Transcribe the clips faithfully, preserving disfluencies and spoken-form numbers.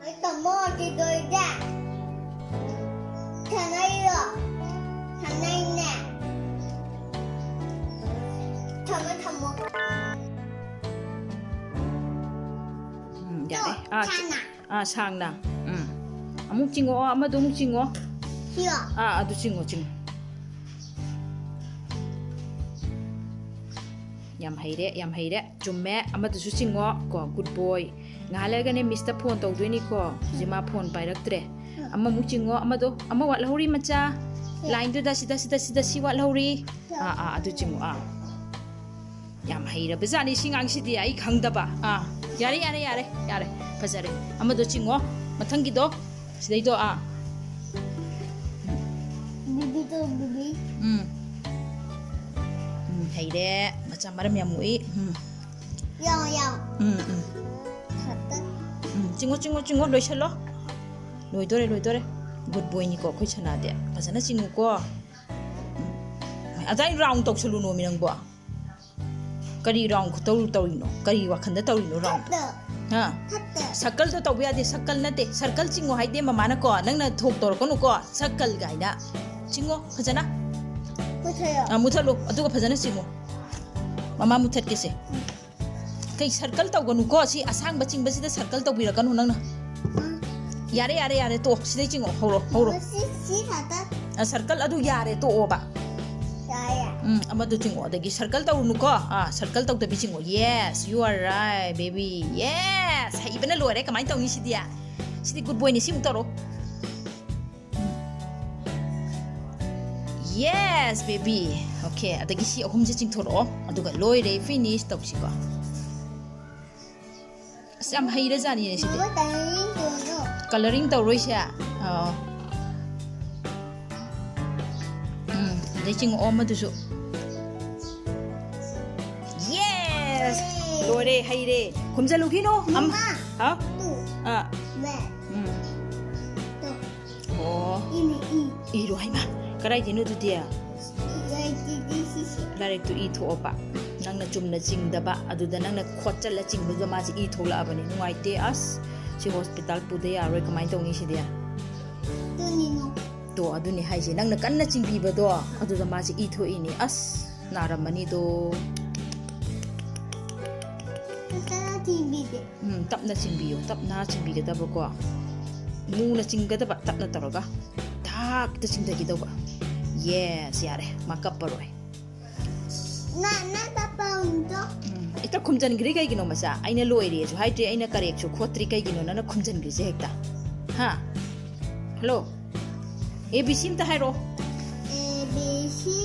ꯍꯣꯏ, ꯇꯥꯃꯣ, ꯀꯩꯗꯧꯔꯤꯒꯦ? ꯁꯥꯟꯅꯩꯔꯣ? ꯁꯥꯟꯅꯩꯅꯦ꯫ ꯊꯝꯃꯣ, ꯊꯝꯃꯣ꯫ ꯎꯝ, ꯌꯥꯔꯦ꯫ ꯇꯣ, ꯑꯥ, ꯁꯥꯟꯅ꯫ ꯑꯥ, ꯁꯥꯡꯅ꯫ ꯎꯝ꯫ ꯑꯃꯨꯛ ꯆꯤꯡꯉꯛꯑꯣ, ꯑꯃꯗꯣ ꯑꯃꯨꯛ ꯆꯤꯡꯉꯣ꯫ ꯁꯤꯔꯣ? ꯑꯥ, ꯑꯗꯨ ꯆꯤꯡꯉꯣ, ꯆꯤꯡꯉꯣ꯫ ꯌꯥꯝ ꯍꯩꯔꯦ, ꯌꯥꯝ ꯍꯩꯔꯦ꯫ ꯆꯨꯝꯃꯦ꯫ ꯑꯃꯗꯨꯁꯨ ꯆꯤꯡꯉꯣ꯫ ꯀꯣ, good boy꯫ ꯉꯥꯏꯍꯥꯛ ꯂꯩꯔꯒꯅꯦ ꯃꯤꯁꯇ ꯐꯣꯟ ꯇꯧꯗꯣꯏꯅꯤꯀꯣ꯫ ꯍꯧꯖꯤꯛ ꯃꯥ ꯐꯣꯟ ꯄꯥꯏꯔꯛꯇ꯭ꯔꯦ꯫ ꯑꯃꯃꯨꯛ ꯆꯤꯡꯉꯣ, ꯑꯃꯗꯣ, ꯑꯃ ꯋꯥꯠꯍꯧꯔꯤ ꯃꯆꯥ꯫ ꯁꯤ꯫ ꯂꯥꯏꯟꯗꯨꯗ, ꯁꯤꯗ, ꯁꯤꯗ, ꯁꯤꯗ, ꯁꯤ ꯋꯥꯠꯍꯧꯔꯤ꯫ ꯑꯥ, ꯑꯥ, ꯑꯗꯨ ꯆꯤꯡꯉꯣ, ꯑꯥ꯫ ꯌꯥꯝ ꯍꯩꯔꯕꯖꯥꯠꯅꯤ ꯁꯤ ꯉꯥꯡꯁꯤꯗꯤ, ꯑꯩ ꯈꯪꯗꯕ꯫ ꯑꯥ, ꯌꯥꯔꯦ, ꯌꯥꯔꯦ, ꯌꯥꯔꯦ, ꯌꯥꯔꯦ꯫ ꯐꯖꯔꯦ꯫ ꯑꯃꯗꯣ ꯆꯤꯡꯉꯣ꯫ ꯃꯊꯪꯒꯤꯗꯣ꯫ ꯁꯤꯗꯩꯗꯣ, ꯑꯥ꯫ ꯕꯤꯕꯤꯗꯣ, ꯕꯤꯕꯤ꯫ ꯎꯝ꯫ ꯎꯝ, ꯍꯩꯔꯦ꯫ ꯃꯆꯥ ꯃꯔꯝ ꯌꯥꯝ ꯃꯣꯛꯏ꯫ ꯎꯝ꯫ ꯌꯥꯎ, ꯌꯥꯎ꯫ ꯎꯝ, ꯎꯝ꯫ ꯈꯛꯇ꯫ ꯎꯝ, ꯆꯤꯡꯉꯣ, ꯆꯤꯡꯉꯣ, ꯆꯤꯡꯉꯣ, ꯂꯣꯏꯁꯜꯂꯣ꯫ ꯂꯣꯏꯗꯣꯔꯦ, ꯂꯣꯏꯗꯣꯔꯦ꯫ Good boyꯅꯤꯀꯣ ꯑꯩꯈꯣꯏ ꯁꯅꯥꯗꯤ꯫ ꯐꯖꯅ ꯆꯤꯡꯉꯨꯀꯣ꯫ ꯎꯝ꯫ ꯑꯗꯥꯏ round ꯇꯧꯁꯜꯂꯨꯅꯣꯃꯤ ꯅꯪꯕꯣ꯫ ꯀꯔꯤ round ꯈꯨꯇꯧ ꯇꯧꯔꯤꯅꯣ? ꯀꯔꯤ ꯋꯥꯈꯟꯗ ꯇꯧꯔꯤꯅꯣ round? ꯐꯠꯇ꯫ ꯍꯥ? ꯐꯠꯇ꯫ Circleꯗꯣ ꯇꯧꯕ ꯌꯥꯗꯦ, circle ꯅꯠꯇꯦ, circle ꯆꯤꯡꯉꯣ ꯍꯥꯏꯗꯦ ꯃꯃꯥꯅꯀꯣ, ꯅꯪꯅ ꯊꯣꯛ ꯇꯧꯔꯛꯀꯅꯨꯀꯣ, circle ꯀꯥꯏꯅ꯫ ꯆꯤꯡꯉꯣ ꯐꯖꯅ꯫ ꯃꯨꯊꯠꯂꯣ꯫ ꯑꯥ, ꯃꯨꯊꯠꯂꯣ, ꯑꯗꯨꯒ ꯐꯖꯅ ꯆꯤꯡꯉꯣ꯫ ꯃꯃꯥ ꯃꯨꯊꯠꯀꯦꯁꯦ꯫ ꯎꯝ꯫ ꯀꯩ circle ꯇꯧꯒꯅꯨꯀꯣ, ꯁꯤ ꯑꯁꯥꯡꯕ ꯆꯤꯡꯕꯁꯤꯗ circle ꯇꯧꯕꯤꯔꯛꯀꯅꯨ ꯅꯪꯅ꯫ ꯎꯝ꯫ ꯌꯥꯔꯦ, ꯌꯥꯔꯦ, ꯌꯥꯔꯦ, ꯇꯣꯛ꯫ ꯁꯤꯗꯩ ꯆꯤꯡꯉꯣ, ꯍꯧꯔꯣ, ꯍꯧꯔꯣ꯫ ꯁꯤ, ꯁꯤ ꯈꯛꯇ꯫ ꯑ, circle ꯑꯗꯨ ꯌꯥꯔꯦ, ꯇꯣꯛꯑꯣꯕ꯫ ꯌꯥꯔꯦ꯫ ꯎꯝ, ꯑꯃꯗꯨ ꯆꯤꯡꯉꯣ꯫ ꯑꯗꯒꯤ circle ꯇꯧꯔꯨꯅꯨꯀꯣ꯫ Ah, circle ꯇꯧꯗꯕꯤ ꯆꯤꯡꯉꯣ꯫ Yes, you are right, baby. Yes! ꯍꯩꯕꯅ ꯂꯣꯏꯔꯦ꯫ ꯀꯃꯥꯏꯅ ꯇꯧꯅꯤ ꯁꯤꯗꯤ? ꯁꯤꯗꯤ good boyꯅꯤ꯫ ꯁꯤꯃꯨꯛ ꯇꯧꯔꯣ꯫ Yes, baby. Okay, ꯑꯗꯒꯤ ꯁꯤ ꯑꯍꯨꯝꯁꯦ ꯆꯤꯡꯊꯣꯔꯛꯑꯣ꯫ ꯑꯗꯨꯒ ꯂꯣꯏꯔꯦ, finish ꯇꯧꯁꯤꯀꯣ꯫ ꯑꯁ, ꯌꯥꯝ ꯍꯩꯔꯖꯥꯠꯅꯤꯅꯦ ꯁꯤꯗꯤ꯫ ꯃꯃꯥ, coloring ꯇꯧꯔꯣ꯫ Coloring ꯇꯧꯔꯣꯏꯁꯦ? ꯑꯥ꯫ ꯎꯝ, ꯑꯗꯩ ꯆꯤꯡꯉꯛꯑꯣ ꯑꯃꯗꯨꯁꯨ꯫ Yes! ꯌꯦ! ꯂꯣꯏꯔꯦ, ꯍꯩꯔꯦ꯫ ꯈꯨꯝꯖꯜꯂꯨꯈꯤꯅꯨ꯫ ꯑꯝ-, ꯃꯃꯥ! ꯍꯥꯎ? ꯇꯨ꯫ ꯑꯥ꯫ ꯕꯦ꯫ ꯎꯝ꯫ ꯇꯨ꯫ ꯑꯣ꯫ ꯏꯅꯦ, ꯏ꯫ ꯏꯔꯣ ꯍꯥꯏꯃ꯫ ꯀꯗꯥꯏꯗꯩꯅꯣ ꯑꯗꯨꯗꯤ? ꯂꯥꯏꯔꯤꯛꯇꯨꯗꯤ ꯁꯤꯁꯦ꯫ ꯂꯥꯏꯔꯤꯛꯇꯨ ꯏ ꯊꯣꯛꯑꯕ꯫ ꯅꯪꯅ ꯆꯨꯝꯅ ꯆꯤꯡꯗꯕ, ꯑꯗꯨꯗ ꯅꯪꯅ ꯈꯣꯠꯆꯜꯂ ꯆꯤꯡꯕꯗꯨꯗ ꯃꯥꯁꯦ ꯏ ꯊꯣꯛꯂꯛꯑꯕꯅꯤ꯫ ꯅꯨꯡꯉꯥꯏꯇꯦ ꯑꯁ꯫ ꯁꯤ ꯍꯣꯁꯄꯤꯇꯥꯜ ꯄꯨꯗ ꯌꯥꯔꯣꯏ, ꯀꯃꯥꯏꯅ ꯇꯧꯅꯤ ꯁꯤꯗꯤ? ꯑꯗꯨꯅꯤꯅꯣ꯫ ꯇꯣ, ꯑꯗꯨꯅꯤ ꯍꯥꯏꯁꯦ, ꯅꯪꯅ ꯀꯟꯅ ꯆꯤꯡꯕꯤꯕꯗꯣ ꯑꯗꯨꯗ ꯃꯥꯁꯦ ꯏ ꯊꯣꯛꯏꯅꯤ꯫ ꯑꯁ, ꯅꯥꯔꯝꯃꯅꯤꯗꯣ꯫ ꯐꯖꯅ ꯊꯤꯕꯤꯒꯦ꯫ ꯎꯝ, ꯇꯞꯅ ꯆꯤꯡꯕꯤꯌꯨ, ꯇꯞꯅ ꯆꯤꯡꯕꯤꯒꯗꯕꯀꯣ꯫ ꯃꯨꯅ ꯆꯤꯡꯒꯗꯕ, ꯇꯞꯅ ꯇꯧꯔꯒ ꯊꯥꯛꯇ ꯆꯤꯡꯊꯈꯤꯗꯧꯕ꯫ ꯌꯦꯁ, ꯌꯥꯔꯦ, ꯃꯥ ꯀꯞꯄꯔꯣꯏ꯫ ꯅꯪ ꯅꯪ ꯇꯞꯄ ꯑꯃꯨꯛꯇꯣ꯫ ꯎꯝ, ꯍꯦꯛꯇ ꯈꯨꯝꯖꯤꯟꯈ꯭ꯔꯤ ꯀꯩꯒꯤꯅꯣ ꯃꯆꯥ? ꯑꯩꯅ ꯂꯣꯏꯔꯦꯁꯨ ꯍꯥꯏꯗ꯭ꯔꯤ, ꯑꯩꯅ ꯀꯔꯦꯛꯁꯨ ꯈꯣꯠꯇ꯭ꯔꯤ, ꯀꯩꯒꯤꯅꯣ ꯅꯪꯅ ꯈꯨꯝꯖꯤꯟꯈ꯭ꯔꯤꯁꯦ ꯍꯦꯛꯇ? ꯍꯥ? ꯍꯜꯂꯣ, ꯑꯦ ꯕꯤ ꯁꯤ ꯑꯝꯇ ꯍꯥꯏꯔꯛꯑꯣ꯫ ꯑꯦ ꯕꯤ ꯁꯤ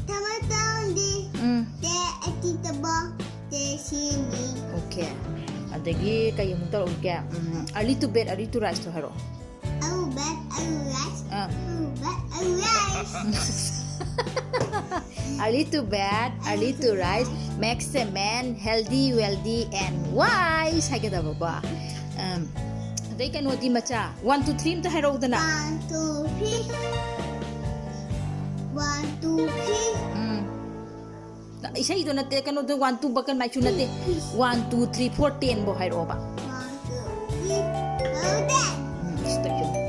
ꯊꯃꯣꯏ ꯇꯥꯎꯟꯗꯤ꯫ ꯎꯝ, ꯇꯦ ꯑꯇꯤꯇꯕ ꯇꯦ ꯁꯤꯅꯤ꯫ ꯑꯣꯀꯦ꯫ ꯑꯗꯒꯤ ꯀꯩ ꯑꯃꯨꯛ ꯇꯧꯔꯛꯎꯒꯦ? ꯎꯝ, early to bed, early to riseꯇꯣ ꯍꯥꯏꯔꯛꯑꯣ꯫ ꯑꯔꯨꯕꯦꯠ ꯑꯔꯨꯔꯥꯏꯁ꯫ ꯑꯥ꯫ ꯑꯔꯨꯕꯦꯠ ꯑꯔꯨꯔꯥꯏꯁ꯫ Early to bed, early to rise makes a man healthy, wealthy and wise ꯍꯥꯏꯒꯗꯕꯀꯣ꯫ ꯑꯝ, ꯑꯗꯩ ꯀꯩꯅꯣꯗꯤ ꯃꯆꯥ, one two three ꯑꯝꯇ ꯍꯥꯏꯔꯛꯎꯗꯅ꯫ One two three꯫ One two three꯫ ꯎꯝ꯫ ꯏꯁꯩꯗꯣ ꯅꯠꯇꯦ, ꯀꯩꯅꯣꯗꯣ, one two ꯕꯀꯟ ꯃꯥꯏꯁꯨ ꯅꯠꯇꯦ, one two three four ten ꯐꯥꯎ ꯍꯥꯏꯔꯛꯑꯣꯕ꯫ One two three꯫ ꯍꯧꯗꯦ꯫ ꯎꯝ, ꯁꯤꯗ ꯌꯦꯡꯉꯣ꯫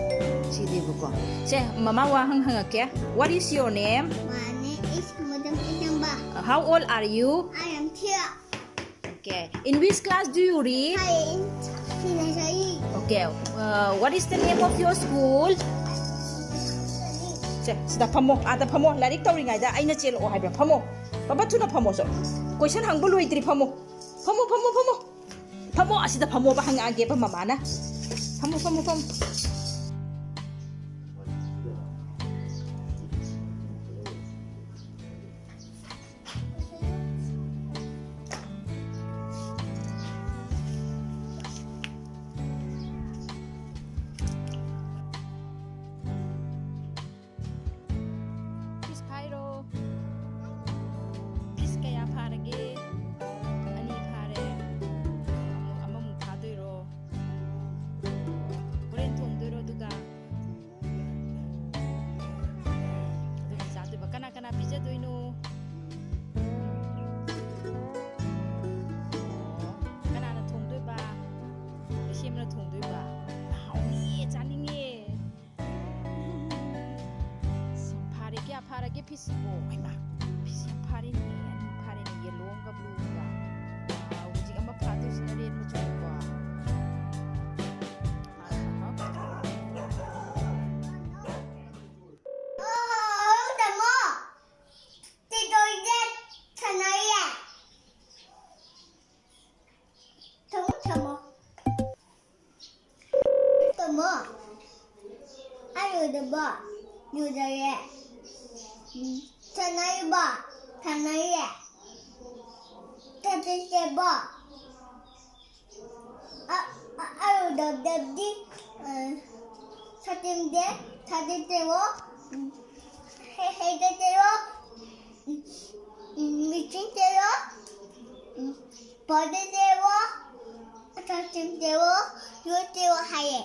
ꯁꯤꯗꯤꯕꯀꯣ꯫ ꯁꯦ, ꯃꯃꯥ ꯋꯥ ꯍꯪ ꯍꯪꯉꯛꯀꯦ꯫ What is your name? My name is Madam Ichamba꯫ How old are you? I am here꯫ Okay. In which class do you read? Hi, in Sinasari꯫ Okay. Uh, what is the name of your school? ꯁꯦ, ꯁꯤꯗ ꯐꯝꯃꯣ, ꯑꯥꯗ ꯐꯝꯃꯣ꯫ ꯂꯥꯏꯔꯤꯛ ꯇꯧꯔꯤꯉꯩꯗ ꯑꯩꯅ ꯆꯦꯜꯂꯛꯑꯣ ꯍꯥꯏꯕ꯭ꯔꯥ? ꯐꯝꯃꯣ꯫ Papa, ꯊꯨꯅ ꯐꯝꯃꯣ ꯁꯣ꯫ Question ꯍꯪꯕ ꯂꯣꯏꯗ꯭ꯔꯤ, ꯐꯝꯃꯣ꯫ ꯐꯝꯃꯣ, ꯐꯝꯃꯣ, ꯐꯝꯃꯣ꯫ ꯐꯝꯃꯣ, ꯑꯁꯤꯗ ꯐꯝꯃꯣꯕ, ꯍꯪꯉꯛꯑꯒꯦꯕ ꯃꯃꯥꯅ꯫ ꯐꯝꯃꯣ, ꯐꯝꯃꯣ, ꯐꯝꯃꯣ꯫ Piece ꯐꯥꯏꯔꯣ꯫ Piece ꯀꯌꯥ ꯐꯥꯔꯒꯦ? ꯑꯅꯤ ꯐꯥꯔꯦ꯫ ꯑꯃꯨꯛ, ꯑꯃꯃꯨꯛ ꯐꯥꯗꯣꯏꯔꯣ? ꯍꯣꯔꯦꯟ ꯊꯣꯡꯕ ꯍꯥꯎꯅꯤꯌꯦ, ꯆꯥꯅꯤꯡꯉꯦ꯫ ꯐꯥꯔꯦ, ꯀꯌꯥ ꯐꯥꯔꯒꯦ ꯐꯤꯁꯤꯕꯣ? ꯍꯩꯃꯥ, ꯐꯤꯁꯤ ꯌꯥꯝ ꯐꯥꯔꯦꯅꯦ, ꯑꯅꯤ ꯐꯥꯔꯦꯅꯦ, yellow ꯑꯃꯒ blue ꯑꯃꯒ꯫ Wow, ꯍꯧꯖꯤꯛ ꯑꯃ ꯐꯥꯗꯣꯏꯁꯤꯅ red ꯃꯆꯨꯅꯤꯀꯣ꯫ ꯑꯣ, ꯇꯥꯃꯣ, ꯀꯩꯗꯧꯔꯤꯒꯦ? ꯁꯥꯟꯅꯔꯤꯌꯦ꯫ ꯊꯝꯃꯣ, ꯊꯝꯃꯣ꯫ ꯇꯥꯃꯣ, ꯑꯩ ꯂꯨꯗꯕꯣ? ꯂꯨꯗꯔꯦ꯫ ꯎꯝ, ꯁꯥꯟꯅꯔꯤꯕꯣ? ꯁꯥꯟꯅꯔꯤꯌꯦ꯫ ꯆꯠꯁꯦꯕꯣ? ꯑ, ꯑ, ꯑꯩ ꯂꯨꯗꯕꯗꯤ, ꯑ, ꯁꯥꯇꯤꯟꯗꯦ, ꯁꯥꯇꯤꯟ ꯇꯦꯛꯑꯣ꯫ ꯎꯝ, ꯍꯩ, ꯍꯩꯗ ꯇꯦꯛꯑꯣ꯫ ꯎꯝ, ꯎꯝ, ꯃꯤꯆꯤꯟ ꯇꯦꯛꯑꯣ꯫ ꯎꯝ, ꯄꯥꯗꯦ ꯇꯦꯛꯑꯣ꯫ ꯁꯥꯇꯤꯟ ꯇꯦꯛꯑꯣ꯫ ꯌꯣꯠ ꯇꯦꯛꯑꯣ ꯍꯥꯏꯌꯦ꯫